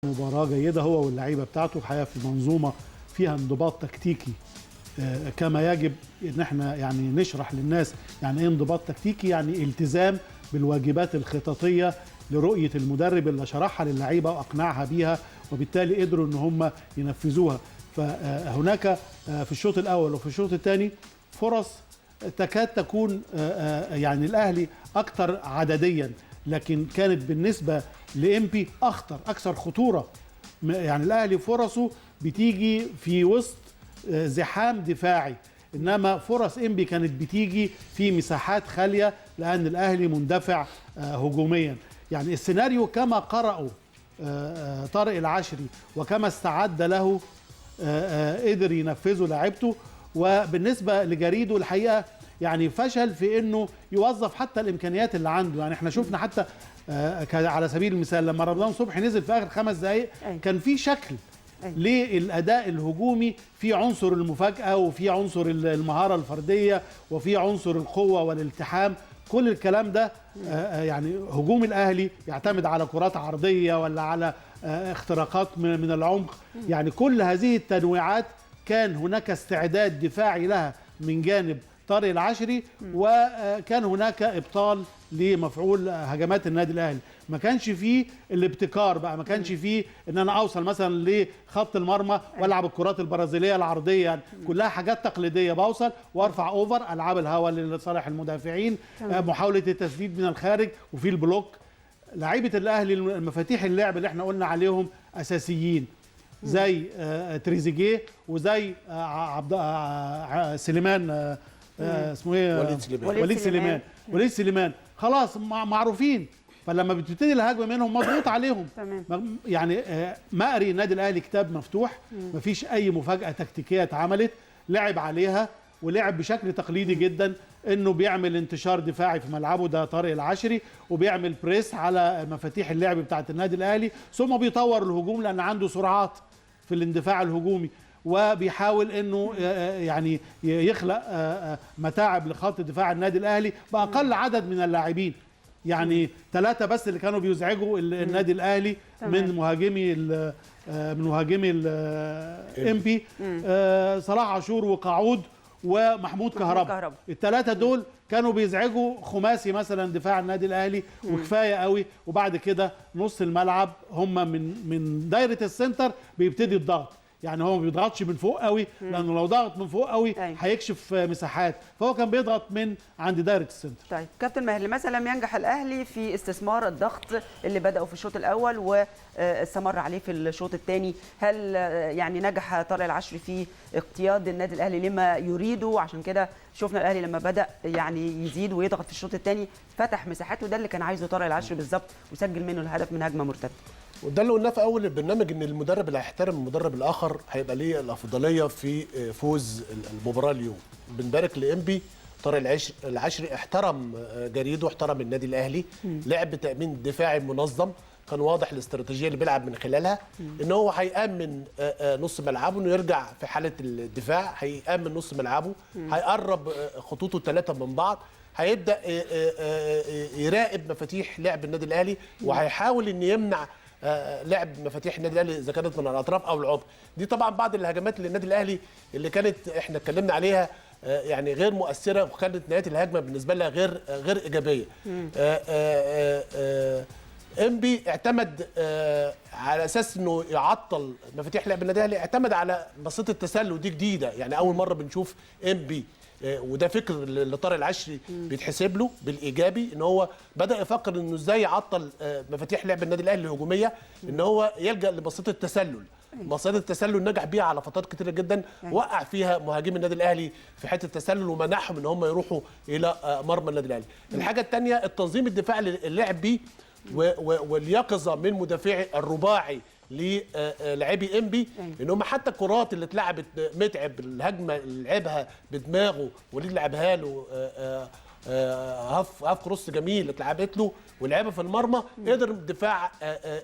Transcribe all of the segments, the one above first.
مباراة جيدة هو واللعيبة بتاعته الحقيقة في منظومة فيها انضباط تكتيكي كما يجب ان احنا يعني نشرح للناس يعني ايه انضباط تكتيكي، يعني التزام بالواجبات الخططية لرؤية المدرب اللي شرحها للعيبة واقنعها بيها، وبالتالي قدروا ان هم ينفذوها. فهناك في الشوط الاول وفي الشوط الثاني فرص تكاد تكون يعني الاهلي اكثر عدديا، لكن كانت بالنسبة لإنبي اخطر، اكثر خطورة. يعني الاهلي فرصة بتيجي في وسط زحام دفاعي، انما فرص انبي كانت بتيجي في مساحات خالية لان الاهلي مندفع هجوميا. يعني السيناريو كما قرأه طارق العشري وكما استعد له قدر ينفذه لاعيبته. وبالنسبة لجريده الحقيقة يعني فشل في انه يوظف حتى الامكانيات اللي عنده. يعني احنا شفنا حتى على سبيل المثال لما رمضان صبحي نزل في اخر 5 دقائق كان في شكل للاداء الهجومي، في عنصر المفاجاة وفي عنصر المهارة الفردية وفي عنصر القوة والالتحام. كل الكلام ده يعني هجوم الاهلي يعتمد على كرات عرضية ولا على اختراقات من العمق. يعني كل هذه التنويعات كان هناك استعداد دفاعي لها من جانب طارق العشري، وكان هناك ابطال لمفعول هجمات النادي الاهلي. ما كانش فيه الابتكار بقى، ما كانش فيه ان انا اوصل مثلا لخط المرمى والعب الكرات البرازيليه العرضية، يعني كلها حاجات تقليدية، بوصل وارفع over، العاب الهواء لصالح المدافعين، محاولة التسديد من الخارج، وفي ال block. لعيبة الاهلي المفاتيح اللعب اللي احنا قلنا عليهم اساسيين زي تريزيجيه وزي عبد سليمان، اسمه ايه، وليد سليمان. وليد سليمان خلاص معروفين، فلما بتبتدي الهجمة منهم مضغوط عليهم. تمام. يعني مقري النادي الاهلي كتاب مفتوح، مفيش اي مفاجاة تكتيكية اتعملت، لعب عليها ولعب بشكل تقليدي جدا، انه بيعمل انتشار دفاعي في ملعبه ده طارق العشري، وبيعمل press على مفاتيح اللعب بتاعه النادي الاهلي، ثم بيطور الهجوم لان عنده سرعات في الاندفاع الهجومي، وبيحاول انه يعني يخلق متاعب لخط دفاع النادي الاهلي باقل عدد من اللاعبين. يعني 3 بس اللي كانوا بيزعجوا النادي الاهلي من مهاجمي الامبي، صلاح عاشور وقعود ومحمود كهربا. الثلاثة دول كانوا بيزعجوا خماسي مثلا دفاع النادي الاهلي، وكفاية قوي. وبعد كده نص الملعب هم من دايرة ال center بيبتدي الضغط، يعني هو ما بيضغطش من فوق قوي، لانه لو ضغط من فوق قوي هيكشف مساحات، فهو كان بيضغط من عند دايرة ال center. طيب كابتن ماهر، لماذا لم ينجح الاهلي في استثمار الضغط اللي بدأوا في الشوط الاول واستمر عليه في الشوط الثاني؟ هل يعني نجح طارق العشري في اقتياد النادي الاهلي لما يريده؟ عشان كده شفنا الاهلي لما بدأ يعني يزيد ويضغط في الشوط الثاني فتح مساحاته، ده اللي كان عايزه طارق العشري بالظبط، وسجل منه الهدف من هجمة مرتدة. وده اللي قلناه في اول البرنامج، ان المدرب اللي هيحترم المدرب الاخر هيبقى ليه الافضلية في فوز المباراة اليوم. بنبارك لإنبي، طارق العشري احترم جريدة، احترم النادي الاهلي، لعب بتامين دفاعي منظم، كان واضح الاستراتيجية اللي بيلعب من خلالها، ان هو هيامن نص ملعبه، انه يرجع في حاله الدفاع، هيامن نص ملعبه، هيقرب خطوطه الثلاثة من بعض، هيبدا يراقب مفاتيح لعب النادي الاهلي، وهيحاول ان يمنع لعب مفاتيح النادي الاهلي اذا كانت من الاطراف او العمق. دي طبعا بعض الهجمات اللي النادي الاهلي اللي كانت احنا اتكلمنا عليها يعني غير مؤثرة، وكانت نهاية الهجمة بالنسبة لها غير ايجابية. انبي اعتمد على اساس انه يعطل مفاتيح لعب النادي الاهلي، اعتمد على بسيطة التسلل، دي جديدة، يعني اول مرة بنشوف انبي، وده فكر لطارق العشري بيتحسب له بالايجابي، ان هو بدا يفكر انه ازاي يعطل مفاتيح لعب النادي الاهلي الهجومية، ان هو يلجا لبسيطه التسلل. مصيدة التسلل نجح بيها على فترات كتيرة جدا، وقع فيها مهاجمي النادي الاهلي في حتة التسلل ومنعهم ان هم يروحوا الى مرمى النادي الاهلي. الحاجة الثانية التنظيم الدفاعي اللي لعب بيه واليقظه من مدافعي الرباعي للاعبي انبي، ان هم حتى الكرات اللي اتلعبت متعب، الهجمة اللي لعبها بدماغه وليد لعبها له half cross جميل اتلعبت له ولعبها في المرمى، قدر دفاع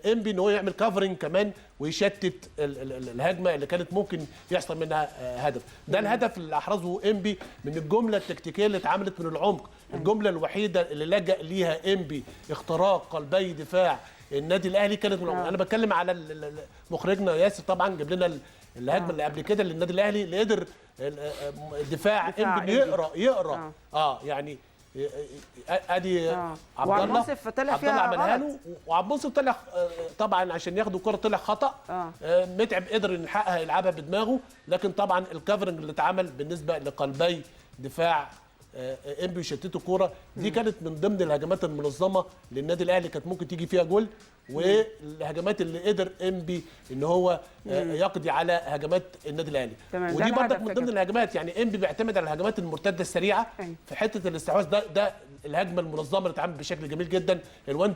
انبي ان هو يعمل covering كمان ويشتت الهجمة اللي كانت ممكن يحصل منها هدف. ده الهدف اللي احرزه انبي من الجملة التكتيكيه اللي اتعملت من العمق، الجملة الوحيدة اللي لجأ ليها انبي اختراق قلبي دفاع النادي الاهلي كانت انا بتكلم على مخرجنا ياسر طبعا جاب لنا الهجمة اللي قبل كده للنادي الاهلي اللي قدر دفاع انبي يقرا يعني ادي عبد الله منصف طلع فيها عملها له، وعبد المنصف طلع طبعا عشان ياخدوا الكره طلع خطا. متعب قدر يلحقها يلعبها بدماغه، لكن طبعا ال covering اللي اتعمل بالنسبة لقلبي دفاع انبي شتتوا كورة دي كانت من ضمن الهجمات المنظمة للنادي الاهلي، كانت ممكن تيجي فيها جول. والهجمات اللي قدر انبي ان هو يقضي على هجمات النادي الاهلي، ودي برضك من ضمن الهجمات. يعني انبي بيعتمد على الهجمات المرتدة السريعة في حتة الاستحواذ ده الهجمة المنظمة اللي اتعملت بشكل جميل جدا، ال one